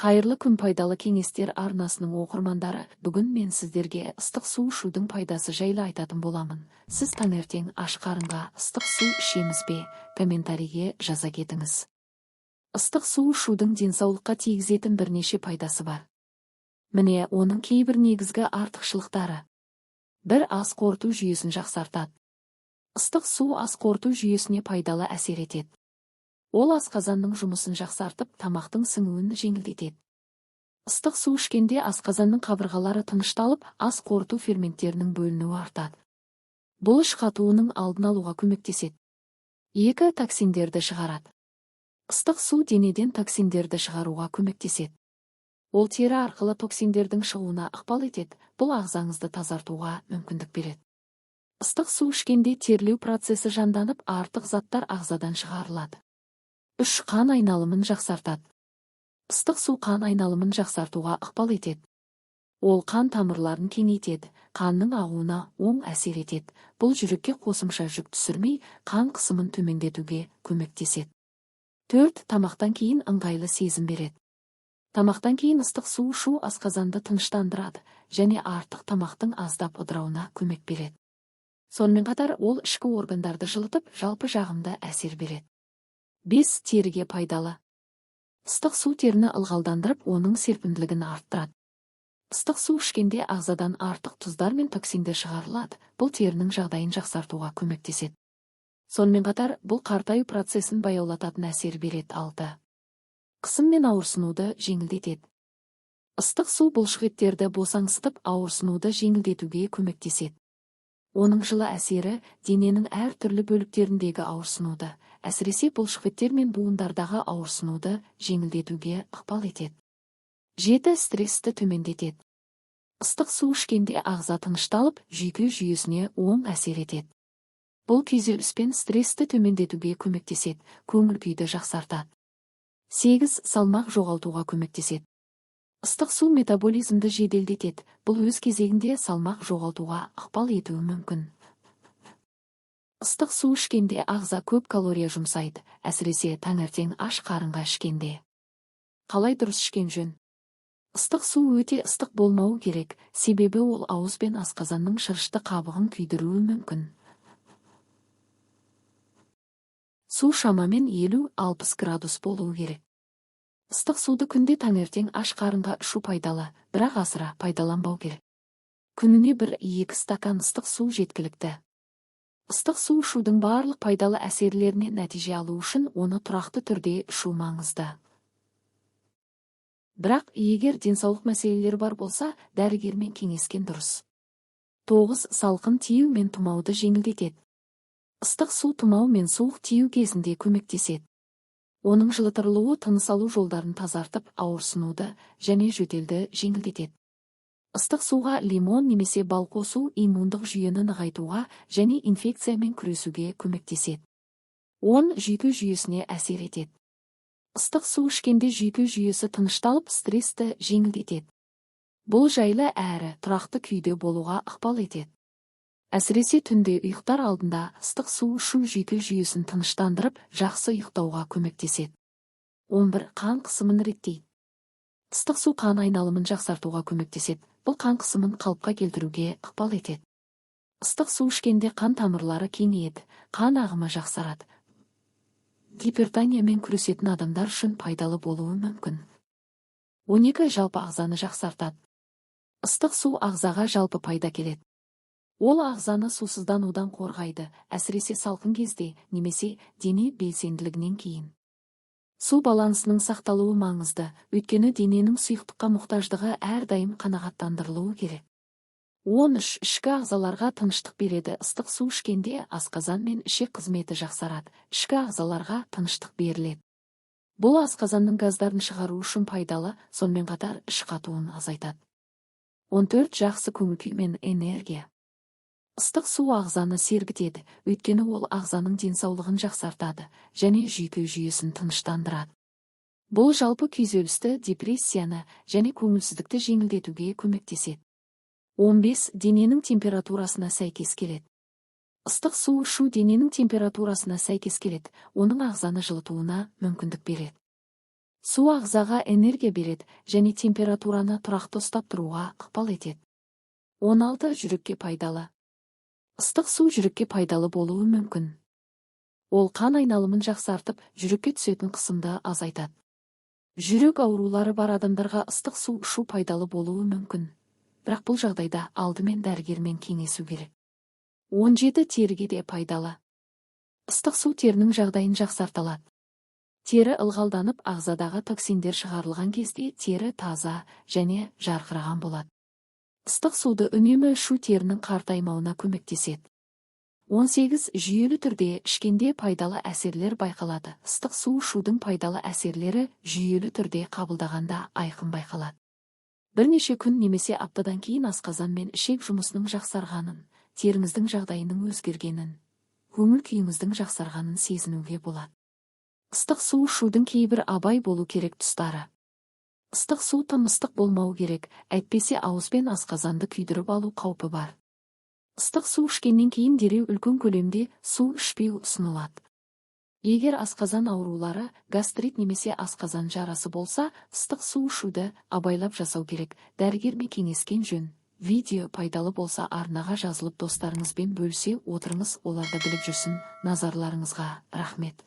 Қайырлы күн, Пайдалы кеңестер арнасының оқырмандары! Бүгін мен сіздерге ыстық су ішудің пайдасы жайлы айтатын боламын. Сіз таңертең аш қарынға ыстық су ішеміз бе? Комментарийге жаза кетіңіз. Ыстық су ішудің денсаулыққа тигізетін бірнеше пайдасы бар. Міне, оның кейбір негізгі артықшылықтары. 1. Ас қорыту жүйесін жақсартады. Ыстық су ас қорыту жүйесіне пайдалы әсер етеді. Ол асқазанның жұмысын жақсартып, тамақтың сіңуін жеңілдетеді. Ыстық су ішкенде асқазанның қабырғалары тынышталып, ас қорыту ферменттерінің бөлінуі артады. Бұл іш қатуының алдын алуға көмектеседі. 2. Токсиндерді шығарады. Ыстық су денеден токсиндерді шығаруға көмектеседі. Ол тері арқылы токсиндердің шығуына ықпал етеді, бұл ағзаңызды тазартуға мүмкіндік береді. Ыстық су ішкенде терлеу процесі жанданып, артық заттар ағзадан шығарылады. 3. Қан айналымын жақсартады. Ыстық су қан айналымын жақсартуға ықпал етеді. Ол қан тамырларын кеңейтеді, қанның ағуына оң әсер етеді. Бұл жүрекке қосымша жүк түсірмей, қан қысымын төмендетуге көмектеседі. 4. Тамақтан кейін ыңғайлы сезім береді. Тамақтан кейін ыстық су ішу асқазанды тыныштандырады және артық тамақтың аздап ыдырауына көмек береді. Сонымен қатар ол ішкі органдарды жылытып, жалпы жағымды әсер береді. 5. Теріге пайдалы. Ыстық су теріні ылғалдандырып, оның серпімділігін арттырады. Ыстық су ішкенде ағзадан артық тұздар мен токсиндер шығарылады, бұл терінің жағдайын жақсартуға көмектеседі. Сонымен қатар бұл қартаю процесін баяулататын әсер береді. 6. Қысым мен ауырсынуды жеңілдетеді. Ыстық су бұлшықеттерді босаңсытып, ауырсынуды жеңілдетуге көмектеседі. Оның жылы әсері дененің әртүрлі бөліктеріндегі ауырсынуды, әсіресе бұлшықеттер мен буындардағы ауырсынуды жеңілдетуге ықпал етеді. 7. Стрессті төмендетеді. Ыстық су ішкенде ағза тынышталып, жүйке жүйесіне оң әсер етеді. Бұл күйзеліс пен стрессті төмендетуге көмектеседі, көңіл күйді жақсартады. 8. Салмақ жоғалтуға көмектеседі. Ыстық су метаболизмді жеделдетеді, бұл өз кезегінде салмақ жоғалтуға ықпал етуі мүмкін. Ыстық су ішкенде ағза көп калория жұмсайды, әсіресе таңертең аш қарынға ішкенде. Қалай дұрыс ішкен жөн? Ыстық су өте ыстық болмауы керек, себебі ол ауыз бен асқазанның шырышты қабығын күйдіруі мүмкін. Су шамамен 50-60 градус болуы керек. Ыстық суды күнде таңертең аш қарынға ішу пайдалы, бірақ асыра пайдаланбау керек. Күніне 1-2 стакан ыстық су жеткілікті. Ыстық су ішудің барлық пайдалы әсерлерінен нәтиже алу үшін оны тұрақты түрде ішу маңызды. Бірақ егер денсаулық мәселелері бар болса, дәрігермен кеңескен дұрыс. 9. Салқын тию мен тұмауды жеңілдетеді. Ыстық су тұмау мен суық тию кезінде көмектеседі. Оның жылытырылуы тыныс алу жолдарын тазартып, ауырсынуды және жөтелді жеңілдетеді. Ыстық суға лимон немесе бал қосу иммундық жүйені нығайтуға және инфекциямен күресуге көмектеседі. 10. Жүйке жүйесіне әсер етеді. Ыстық су ішкенде жүйке жүйесі тынышталып, стрессті жеңілдетеді. Бұл жайлы әрі тұрақты күйде болуға ықпал етеді. Әсіресе түнде ұйықтар алдында ыстық су ішу жүйке жүйесін тыныштандырып, жақсы ұйықтауға көмектеседі. 11. Қан қысымын реттейді. Ыстық су қан айналымын жақсартуға көмектеседі. Бұл қан қысымын қалыпқа келтіруге ықпал етеді. Ыстық су ішкенде қан тамырлары кеңейеді, қан ағымы жақсарады. Гипертониямен күресетін адамдар үшін пайдалы болуы мүмкін. 12. Жалпы ағзаны жақсартады. Ыстық су ағзаға жалпы пайда келеді. Ол ағзаны сусызданудан қорғайды, әсіресе салқын кезде немесе дене белсенділігінен кейін. Су балансының сақталуы маңызды, өйткені дененің сұйықтыққа мұқтаждығы әрдайым қанағаттандырылуы керек. 13. Ішкі ағзаларға тыныштық береді. Ыстық су ішкенде асқазан мен ішек қызметі жақсарады, ішкі ағзаларға тыныштық беріледі. Бұл асқазанның газдарын шығару үшін пайдалы, сонымен қатар іш қатуын азайтады. 14. Жақсы көңіл күй мен энергия. Ыстық су ағзаны сергітеді, өйткені ол ағзаның денсаулығын жақсартады және жүйке жүйесін тыныштандырады. Бұл жалпы күйзелісті, депрессияны және көңілсіздікті жеңілдетуге көмектеседі. 15. Дененің температурасына сәйкес келеді. Ыстық су ішу дененің температурасына сәйкес келеді, оның ағзаны жылытуына мүмкіндік береді. Су ағзаға энергия береді және температураны тұрақты ұстап тұруға ықпал етеді. 16. Жүрекке пайдалы. Ыстық су жүрекке пайдалы болуы мүмкін. Ол қан айналымын жақсартып, жүрекке түсетін қысымды азайтады. Жүрек аурулары бар адамдарға ыстық су ішу пайдалы болуы мүмкін. Бірақ бұл жағдайда алдымен дәрігермен кеңесу керек. 17. Теріге де пайдалы. Ыстық су терінің жағдайын жақсарта алады. Тері ылғалданып, ағзадағы токсиндер шығарылған кезде тері таза және жарқыраған болады. Ыстық суды үнемі ішу терінің қартаймауына көмектеседі. 18. Жүйелі түрде ішкенде пайдалы әсерлер байқалады. Ыстық су ішудің пайдалы әсерлері жүйелі түрде қабылдағанда айқын байқалады. Бірнеше күн немесе аптадан кейін асқазан мен ішек жұмысының жақсарғанын, теріңіздің жағдайының өзгергенін, көңіл күйіңіздің жақсарғанын сезінуге болады. Ыстық су ішудің кейбір абай болу керек тұстары. Ыстық су тым ыстық болмау керек, әйтпесе ауыз бен асқазанды күйдіріп алу қаупі бар. Ыстық су ішкеннен кейін дереу үлкен көлемде су ішпеу ұсынылады. Егер асқазан аурулары, гастрит немесе асқазан жарасы болса, ыстық су ішуді абайлап жасау керек, дәрігермен кеңескен жөн. Видео пайдалы болса, арнаға жазылып, достарыңызбен бөлісе отырыңыз, олар да біліп жүрсін. Назарларыңызға рахмет.